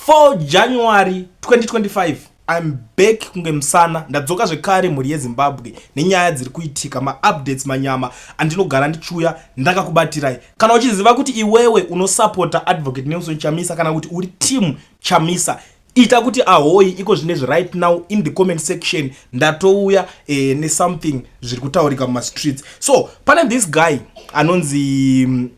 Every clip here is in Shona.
4 January 2025, I'm back kunge musana. Ndadzoka zvekare, mhuri yeZimbabwe, nenyaya dziri kuitika, maupdates manyama andinogara ndichiuya ndakakubatirai. Kana uchiziva kuti iwewe unosapota Advocate Nelson Chamisa, kana kuti uri team Chamisa, ita kuti ahoi iko zvinezvi right now in the comment section. Ndatouya nesomething zviri kutaurika mumastreets. So pane this guy anonzi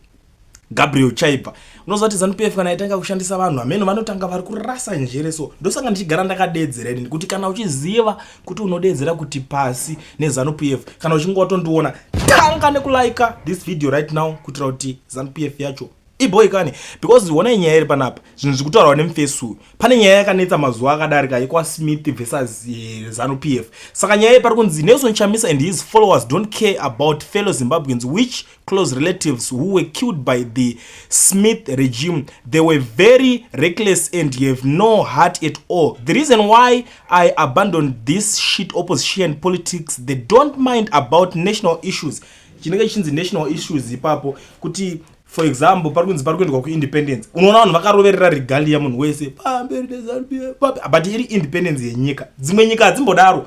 Gabriel Chaipa. Unoziva kuti ZANU PF kana itanga kushandisa vanhu, hameno vanotanga vari kurasa njere. So ndosaka ndichigara ndakadedzera ini kuti kana uchiziva kuti unodedzera kuti pasi neZANU PF, kana uchinge watondiona, tanga nekulika this video right now, kuitira kuti ZANU PF yacho iboikane. Because honai nyaya iri panapa, zvinhu zviri kutaurwa nemufesi uyu. Pane nyaya yakanetsa mazuva akadarika yekwaSmith versus ZANU PF. Saka nyaya iyi pari kunzi Nelson Chamisa and his followers don't care about fellow Zimbabweans which close relatives who were killed by the Smith regime. They were very reckless and have no heart at all. The reason why I abandoned this shit opposition politics, they don't mind about national issues. Chinenge chinzi national issues ipapo kuti, for example, pari kunzi pari kuendwa kuindependence, unoona vanhu vakaroverera regalia, munhu wese pamberi neZANU PF, but iri independence yenyika. Dzimwe nyika hadzimbodaro.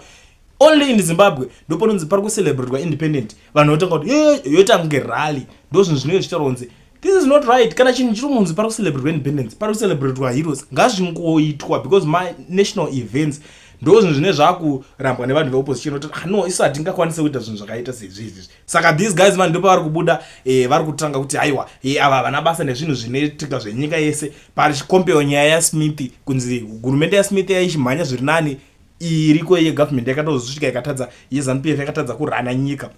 Only in Zimbabwe ndopanonzi pari kucelebratwa independent, vanhu votanga kuti yoita kunge rally. Ndo zvinhu zvinenge zvichitaurwa kunzi this is not right. Kana chinhu chiri kunzi pari kucelebratwa independence, pari kucelebratwa heroes, ngazvingoitwa because manational events. Ndo zvinhu zvine zvaakurambwa nevanhu veopposition kuti, ah, no, isu hatingakwanisi kuita zvinhu zvakaita sezvizvi. Saka these guys, vanhu ndopavari kubuda, vari kutanga kuti aiwa, ava havana basa nezvinhu zvinoitika zvenyika yese. Parichikombewa nyaya yaSmith, kunzi hurumende yaSmith yaichimhanya zviri nani, iriko yegovernment yakatozosvika ikatadza, yeZANU PF yakatadza kurana nyika.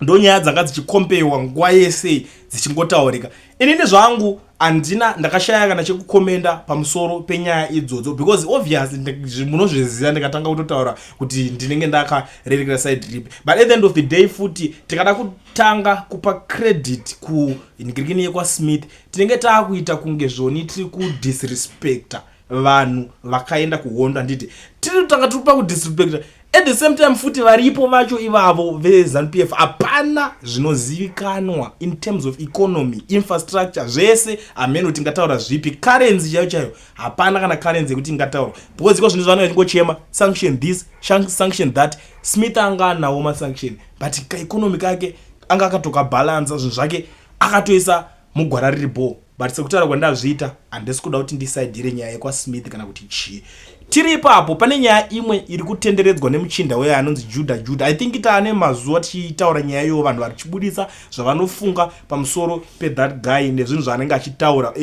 Ndo nyaya dzanga dzichikompewa nguva yese, dzichingotaurika. Inini zvangu handina, ndakashaya kana chekukomenda pamusoro penyaya idzodzo, because obviously munozviziva, ndikatanga kutotaura kuti ndinenge ndakarerekera side ripi. But at the end of the day futi, tikada kutanga kupa credit kunhingirikini yekwaSmith, tinenge taakuita kunge zvoni tiri kudisrespecta vanhu vakaenda kuhondo. Handiti tiri kutanga tiri kupa kudisrespecta? At the same time futi, varipo vacho ivavo veZANU PF, hapana zvinozivikanwa in terms of economy, infrastructure, zvese. Hameno tingataura zvipi? Currency chaiyo chaiyo hapana kana currency yekuti ingataurwa, because iko zvinhu zvanenge vachingochema sanction this, sanction that. Smith anga anawo masanction, but kaeconomy kake anga akatokabhalansa, zvinhu zvake akatoisa mugwara riri bho. But sekutaura kwandazviita, handisi kuda kuti ndisaidhire nyaya yekwaSmith kana kuti chii. Tiri ipapo, pane nyaya imwe iri kutenderedzwa nemuchinda weyo anonzi Judah. Judah, I think taane mazuva tichitaura nyaya iyoyo, vanhu vari kuchibudisa zvavanofunga pamusoro pethat guy nezvinhu zvaanenge achitaura.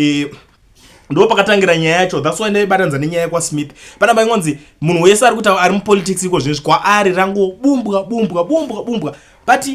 Ndo pakatangira nyaya yacho. That's why ndaibatanidza nenyaya yekwaSmith. Pana paingonzi munhu wese ari kuti ari mupolitics iko zvinezvi kwaari rangobumbwa, bumbwa, bumbwa, bumbwa. But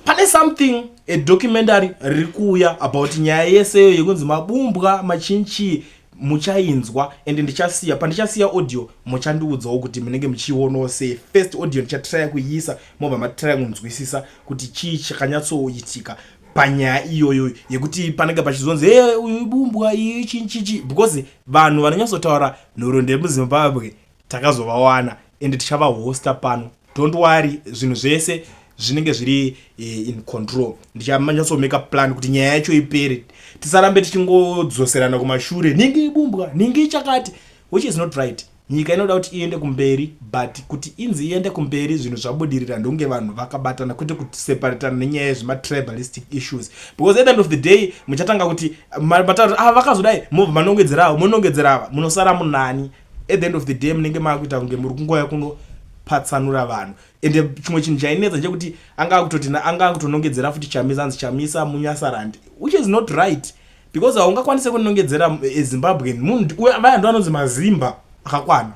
pane something, a documentary riri kuuya about nyaya yeseyo yekunzi mabumbwa machinchi. Muchainzwa, ende ndichasiya, pandichasiya audio muchandiudzawo kuti munenge muchionawo sei. First audio ndichatraya kuiisa, mobva matraya kunzwisisa kuti chii chakanyatsoitika panyaya iyoyo yekuti panenge pachizonzi, e, uyu ibumbwa, iyi chinchichi, because vanhu vanonyatsotaura nhoroondo yemuZimbabwe takazovawana, ende tichavahosta pano. Don't worry, zvinhu zvese zvinenge zviri in control. Ndichanyatsomeka plan kuti nyaya yacho ipere, tisarambe tichingodzoserana kumashure, ningi ibumbwa, ningi chakati, which is not right. Nyika inoda kuti iende kumberi, but kuti inzi iende kumberi, zvinhu zvabudirira, ndonge vanhu vakabatana, kwete kuseparatana nenyaya yezvematribalistic issues, because at the end of the day muchatanga kuti mataura kuti, ah, vakazodai, mobva manongedzera avo, munongedzera ava, munosara munani? At the end of the day munenge maakuita kunge muri kungoya kunopatsanura vanhu. Ende chimwe chinhu chainetsa ndechekuti anga akutoti anga akutonongedzera futi Chamisa, anzi Chamisa munyasarandi, which is not right, because haungakwanise kunongedzera eZimbabwean munhu vaya ndo anonzi mazimba akakwana,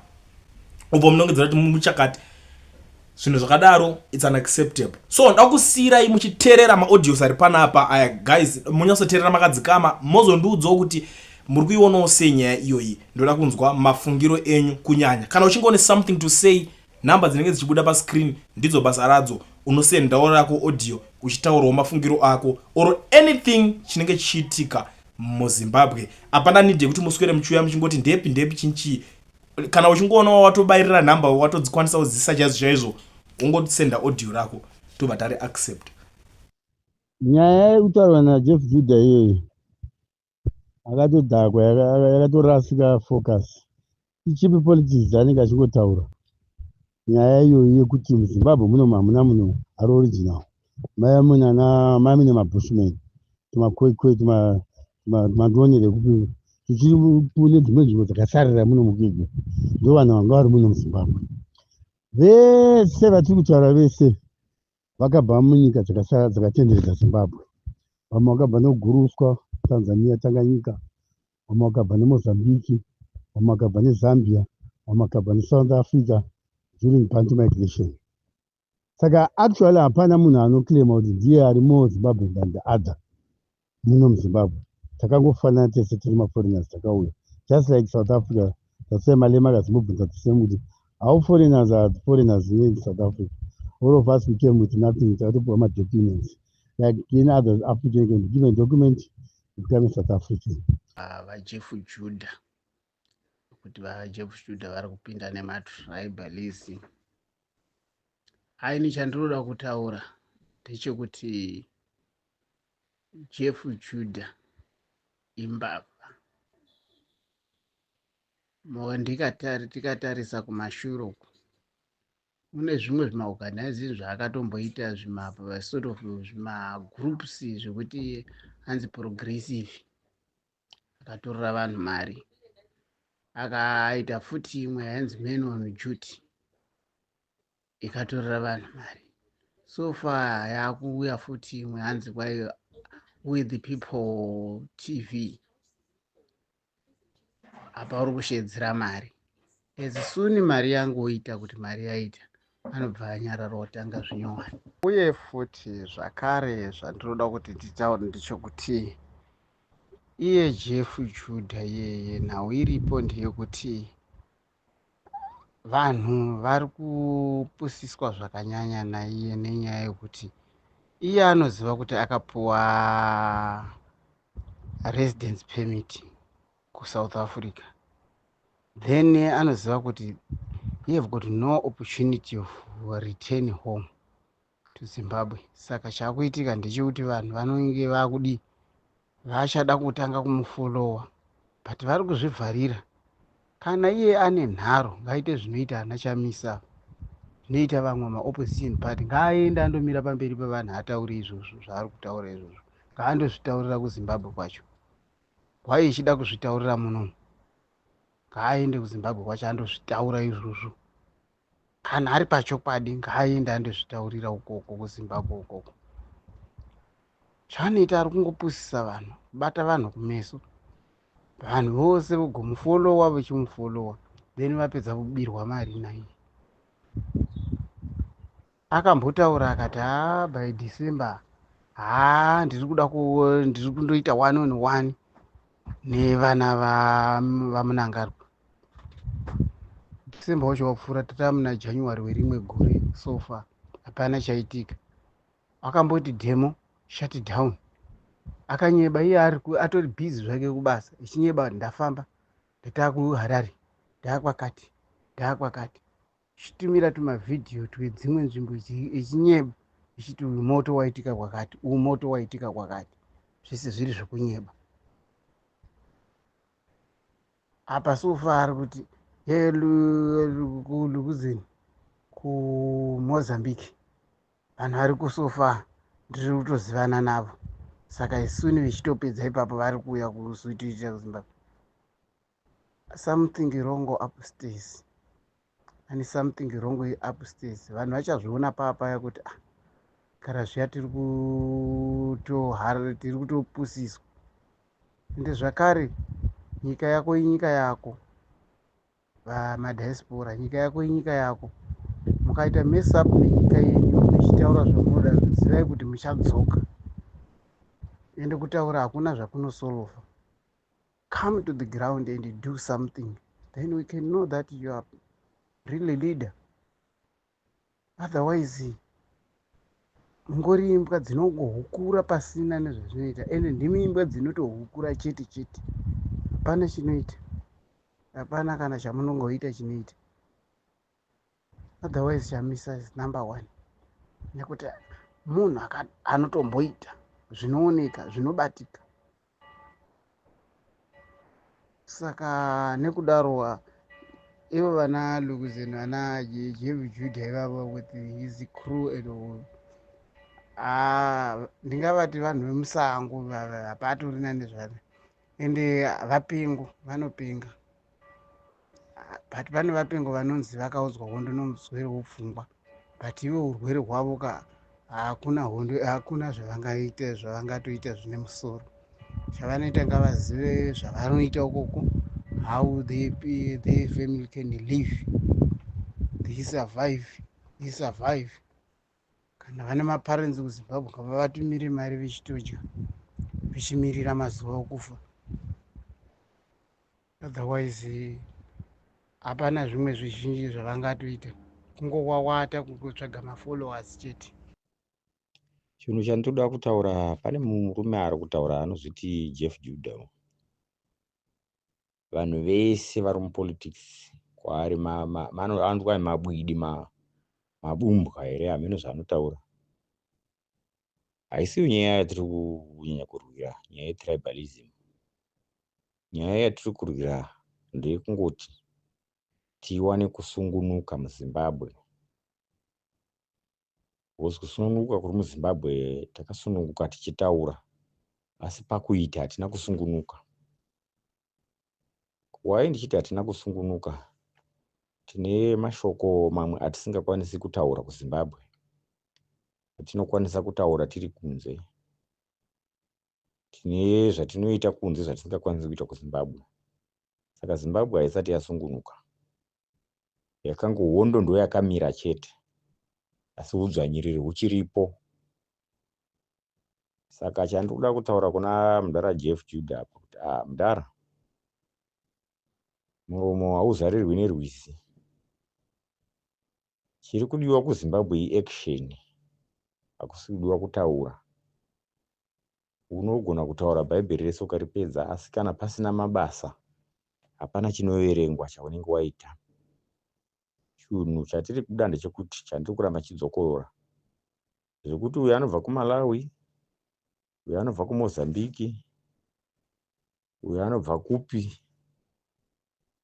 ubva munongedzera kuti muchakati. Zvinhu zvakadaro, it's unacceptable. So nda kusiyirai muchiteerera maaudios ari panapa aya. Guys, munyatsoteerera makadzikama, mozondiudzawo kuti muri kuionawo sei nyaya iyoyi. Ndoda kunzwa mafungiro enyu, kunyanya kana uchinge une something to say. Nhamba dzinenge dzichibuda pascreen ndidzo basa radzo. Unosendawo rako audio uchitaurawo mafungiro ako or anything chinenge chichiitika muZimbabwe. Hapana need yekuti muswere muchiuya muchingoti ndepi ndepi chinchii. Kana uchingoonawo watobayirira nhamba, watodzikwanisa kudzisa chaizvo chaizvo, ungosenda audio rako, tobva tari accept. Nyaya yekutaurwa naJeff Judah iyoyi. Akatodhakwa, yakatorasika focus. Icheap politics dzaanenge achingotaura. Nyaya iyoyi yekuti muZimbabwe muno hamuna munhu ari original. Maiva munana maiva mune mabushman, tumaKhoikhoi, tumandonere kupi tuchiri kune dzimwe nzvimbo dzakasarira muno muKenya. Ndo vanhu vanga vari muno muZimbabwe. Vese vatiri kutaura vese vakabva munyika dzakatenderedza Zimbabwe. Vamwe vakabva neGuruswa, Tanzania, Tanganyika. Vamwe vakabva neMozambique, vamwe vakabva neZambia, vamwe vakabva neSouth Africa during Bantu migration. Saka actually hapana munhu anoclaima kuti ndiye ari more Zimbabwean than the other muno muZimbabwe. Takangofanana tese tiri maforeigners takauya. Just like South Africa, that's why Malema akazombobvunza the same kuti how foreigners are the foreigners here in South Africa. All of us, we came with nothing, takatopiwa madocuments. Like any other African can be given a document to become a South African. VaJeff Judah, kuti vaJeff Judah vari kupinda nematribalism. Aini chandinoda kutaura ndechekuti Jeff Judah imbavha. Tikatarisa kumashure uku, mune zvimwe zvimaorganizing zvaakatomboita, zvima sort of zvimagroups zvekuti anzi progressive, akatorera vanhu mari. Akaita futi imwe yainzi Men on Duty, ikatorera vanhu mari. So far yakuuya futi imwe hanzi kwai With the People TV. Apa uri kushedzera mari. As soon mari yangoita kuti mari yaita, anobva anyarara, otanga zvinyowani. Uye futi zvakare zvandinoda kuti nditaure ndechekuti iye Jeff Judah iyeye, nhau iripo ndeyekuti vanhu vari kupusiswa zvakanyanya naiye, nenyaya yekuti iye anoziva kuti akapuwa residence permit kuSouth Africa. Then anoziva kuti he have got no opportunity of return home to Zimbabwe. Saka chakuitika ndechekuti vanhu vanonge vakudi vachada kutanga kumufollowa, but vari kuzvivharira. Kana iye ane nharo, ngaite zvinoita ana Chamisa, zvinoita vamwe maopposition party. Ngaaende andomira pamberi pevanhu, ataure izvozvo zvaari kutaura izvozvo. Ngaandozvitaurira kuZimbabwe kwacho. Wai ichida kuzvitaurira munomu? Ngaaende kuZimbabwe kwacho andozvitaura izvozvo. Kana ari pachokwadi, ngaaende andozvitaurira ukoko kuZimbabwe ukoko. Zvaanoita, ari kungopusisa vanhu, kubata vanhu kumeso. Vanhu vose vogomufollowa, vachimufollowa, then vapedza kubirwa mari naiye. Akambotaura akati, "Haa, by December, haa, ndiri kuda, ndiri kundoita one on one nevana vaMunangarwa." December wacho wapfuura, tata muna January werimwe gore. So far hapana chaitika. Akamboti demo shut down, akanyeba. Iye ari atori busy zvake kubasa, echinyeba, "Ndafamba, ndataa kuHarare, ndaakwakati, ndaakwakati," chitumira tumavhidhiyo twedzimwe nzvimbo echinyeba, ichiti uyu moto waitika kwakati, uyu moto waitika kwakati, zvese zviri zvekunyeba. Apa so far ari kuti lukuzini kuMozambique vanhu vari kuso far ndiri kutozivana navo. Saka isuni vechitopedza ipapo, vari kuuya kuzoitoitira kuZimbabwe. Something wrong upstairs and something wrong upstairs. Vanhu vachazviona paapaya kuti, ah, kana zviya tiri kutopusiswa. Ende zvakare nyika yako inyika yako. Vamadiaspora, nyika yako inyika yako. Mukaita mess up nenyika yenyu muchitaura zvamunoda, zivai kuti muchadzoka. Ende kutaura hakuna zvakunosolva. Come to the ground and do something, then we can know that you are really leader. Otherwise ngori imbwa dzinongohukura pasina nezvazvinoita. Ende ndimi imbwa dzinotohukura chete chete, hapana chinoita, hapana kana chamunongoita chinoita. Otherwise Chamisa is number one, nekuti munhu anotomboita zvinooneka, zvinobatika. Saka nekudaro ivo vana Lukuzen, vana Jeff Judah ivavo with his crew and all, ah, ndingavati vanhu vemusango, hapatorina nezvana, ende vapingo vanopinga, but pane vapingo vanonzi vakaudzwa hondo nomuzwere wopfungwa, but ivo urwere hwavo ka, hakuna hondo, hakuna zvavangaita, zvavangatoita zvine musoro. Chavanoita, ngavazive zvavanoita ukoko, how their family can live, they survive, they survive. Kana vane maparents kuZimbabwe, ngavavatumire mari vechitodya, vichimirira mazuva okufa. Otherwise hapana zvimwe zvizhinji zvavangatoita, kungowawata, kungotsvaga mafollowers chete. Chinhu chandinoda kutaura, pane murume ari kutaura anozviti Jeff Judah. Vanhu vese vari mupolitics kwaari anotwa mabwidi, mabumbwa here, hameno zvaanotaura. Haisiyo nyaya yatiri kunyanya kurwira, nyaya yetribalism. Nyaya yatiri kurwira ndeyekungoti tiwane kusungunuka muZimbabwe, because kusununguka kuri muZimbabwe, takasununguka tichitaura, asi pakuita hatina kusungunuka. Wai ndichiti hatina kusungunuka? Tine mashoko mamwe atisingakwanisi kutaura kuZimbabwe, atinokwanisa kutaura tiri kunze. Tine zvatinoita kunze zvatisingakwanisi kuita kuZimbabwe. Saka Zimbabwe haisati yasungunuka, yakangohondo ndo yakamira chete, asi udzvanyiriri huchiripo. Saka chandikuda kutaura kuna mudhara Jeff Judah apa kuti, ah, mudhara, muromo hauzarirwi nerwizi. Chiri kudiwa kuZimbabwe iaction, hakusi kudiwa kutaura. Unogona kutaura Bhaibheri rese ukaripedza, asi kana pasina mabasa hapana chinoverengwa chaunenge waita. Chinhu chatiri kuda ndechekuti, chandiri kuramba chidzokorora, zvekuti uyu anobva kuMalawi, uyu anobva kuMozambique, uyu anobva kupi,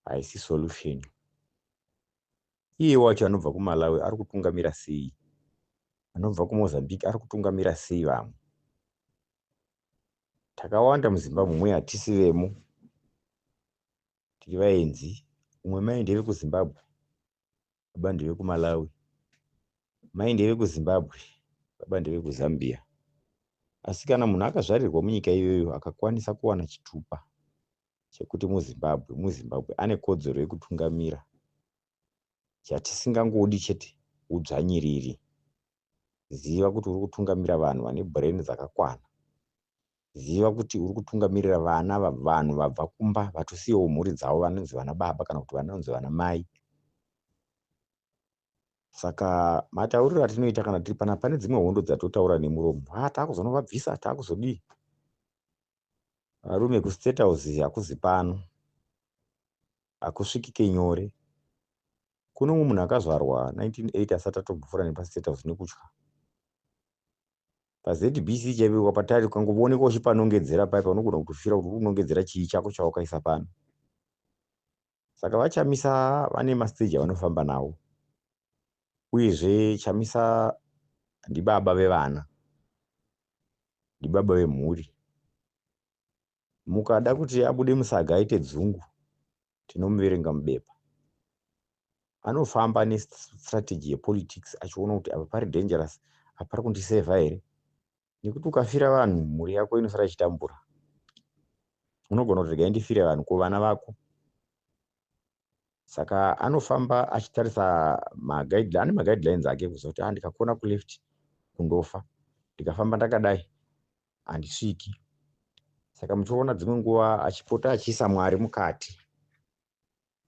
haisi solution. Iye wacho anobva kuMalawi ari kutungamira sei? Anobva kuMozambique ari kutungamira sei vamwe? Takawanda muZimbabwe mwe hatisi vemo, tiri vaenzi. Umwe mai ndevekuZimbabwe, baba ndevekuMalawi, mai ndevekuZimbabwe, baba ndevekuZambia. Asi kana munhu akazvarirwa munyika iyoyo, akakwanisa kuwana chitupa chekuti muZimbabwe, muZimbabwe, ane kodzero yekutungamira. Chatisingangodi chete udzvanyiriri. Ziva kuti uri kutungamira vanhu vane brain dzakakwana. Ziva kuti uri kutungamirira vana, vanhu vabva kumba, vatosiyawo mhuri dzavo, vanonzi vana baba kana kuti vanonzi vana mai. Saka matauriro atinoita kana tiri pana, pane dzimwe hondo dzatotaura nemuromo, ha, taakuzonovabvisa, taakuzodii. Varume, kuState House hakuzi pano, hakusvikike nyore. Kune mumwe munhu akazvarwa 1980 asati atombopfuura nepaState House nekutya. PaZBC chaipo patari, ukangoonekwa uchipanongedzera paipa, unogona kutofira kuti uri kunongedzera chii chako chawakaisa pano. Saka vaChamisa vane mastage avanofamba nawo. Uyezve Chamisa ndibaba vevana, ndibaba vemhuri. Mukada kuti abude musaga aite dzungu, tinomuverenga mubepa. Anofamba nestrategy yepolitics, achiona kuti apa pari dangerous, apa pari kundisevha here, nekuti ukafira vanhu, mhuri yako inosara ichitambura. Unogona kuti regai ndifire vanhu, ko vana vako? Saka anofamba achitarisa, ane maguidelines ake, kuziva kuti, ah, ndikakona kuleft kundofa, ndikafamba ndakadai handisviki. Saka muchiona dzimwe nguva achipota achiisa Mwari mukati.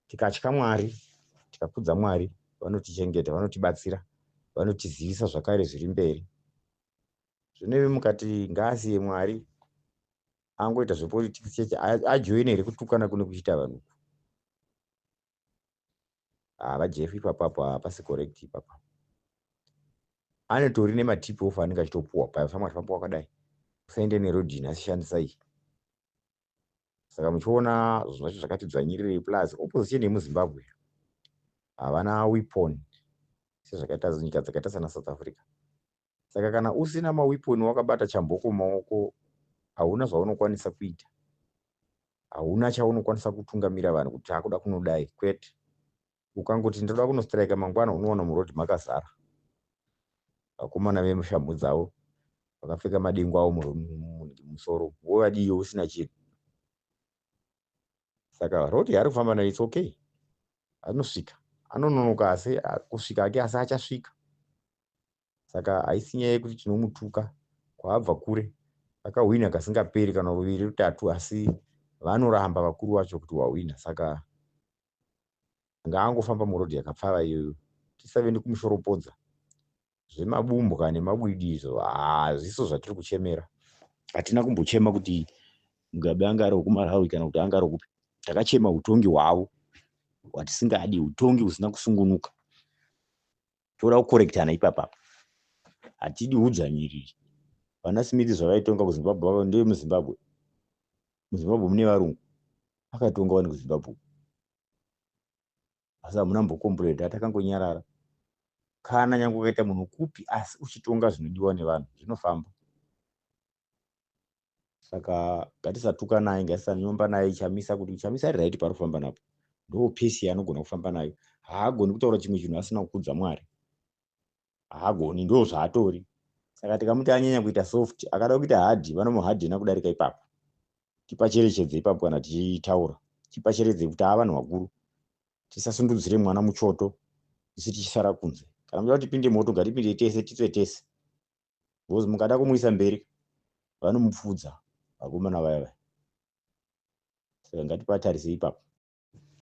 Tikatya Mwari, tikakudza Mwari, vanotichengeta, vanotibatsira, vanotizivisa zvakare zviri mberi. Zvineve mukati ngaasiye Mwari angoita zvepolitics chete, ajoine here kutukana kune kuchiita vanhu? HavaJeff ipapapo hapasi correct ipapa. Anotori nematip off anenge achitopuwa paya, famba famba wakadai, usaende nerodhini, asi shandisa iyi. Saka muchiona zvinhu zvacho zvakati dzvanyirirei, plus opposition yemuZimbabwe havana weapon sezvakaita nyika dzakaita sana South Africa. Saka kana usina maweapon, wakabata chamboko mumaoko, hauna zvaunokwanisa kuita, hauna chaunokwanisa kutungamira vanhu kuti taakuda kunodai, kwete. Ukangoti ndoda kunostrika mangwana, unowana murodhi makazara vakomana vemushamhu dzavo vakapfeka madengu avo mumusoro, wovadiyo usina chinhu. Saka road yaari kufamba nayo, it's okay, anosvika. Anononoka asi kusvika ake, asi achasvika. Saka haisi nyaya yekuti tinomutuka. Kwaabva kure, akahwina kasingaperi, kana ruviri, rutatu, asi vanoramba vakuru vacho kuti wahwina. Saka ngaangofamba murodhi yakapfava iyoyo, tisave nekumushoropodzwa zvemabumbwa nemabwidi izvo. Hazviso zvatiri kuchemera. Hatina kumbochema kuti Mugabe anga ari wekuMalawi kana kuti anga ari wekupi. Takachema utongi hwavo hwatisingadi, utongi husina kusungunuka. Toda kukorektana ipapapa, hatidi udzvanyiriri. Vana Smith zvavaitonga kuZimbabwe, ndevemuZimbabwe. MuZimbabwe mune varungu, akatonga wani kuZimbabwe, asi hamuna mbokombureta, takangonyarara. Kana nyange ukaita munhu kupi, asi uchitonga zvinodiwa nevanhu, zvinofamba. Saka ngatisatuka naye, ngatisanyomba naye Chamisa. Kuti Chamisa ari right paari kufamba napo, ndo pace yaanogona kufamba nayo. Haagoni kutaura chimwe chinhu asina kukudza Mwari, haagoni, ndo zvaatori. Saka tikamuti anyanya kuita soft, akada kuita hard, vanomuhadhena kudarika ipapo. Tipacherechedze ipapo kana tichitaura, tipacherechedze kuti ava vanhu vakuru, tisasundudzire mwana muchoto isu tichisara kunze. Kana muchida kuti tipinde moto, ngatipinde tese, titsve tese, because mukada kumuisa mberi, vanomupfudza vakomana vaya vaya. Saka ngatipatarise ipapo.